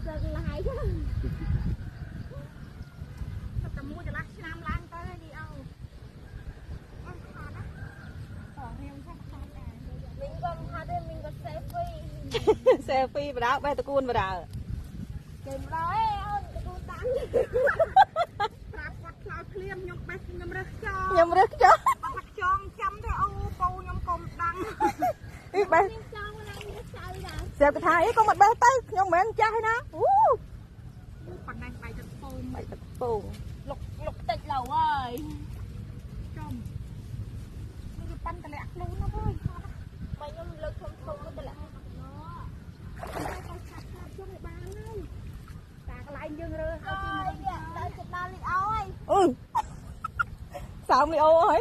សឹងឡាយ តែមួយកន្លះឆ្នាំឡើងទៅនេះអូអត់ខាត់ណាតរៀងឆាប់ខាត់ដែរ មីងក៏មិនហាត់ទេមីងក៏ selfie selfie បដើបេះតកួនបដើ ចេញម្ដងឯងអូនតកួនតាំង ប្រាប់គាត់ខ្លោចភ្លាមខ្ញុំបេះខ្ញុំរើសខ្យង ខ្ញុំរើសខ្យង គាត់ខ្យងចាំទេអូពូខ្ញុំកុំដឹង អីបេះ ខ្ញុំចង់ឡើងរើសចៅដែរ ស្រាប់គេថាអីកុំអត់បេះទៅខ្ញុំមិនមែនចាស់ទេណាអូ ប៉ុណ្ណេះបាយទឹកពូ បាយទឹកពង លុកលុកតិចឡូវហើយ ចំនេះវាប៉ាន់តម្លាក់ខ្លួនណាវើយ បើខ្ញុំលើកធំធំមកតម្លាក់ ទៅឆាប់ឆាប់ជុំឲ្យបានហើយតាកន្លែងយើងរើ ហើយដល់ចិត្តដល់លីអូហើយ អឺសើមលីអូហើយ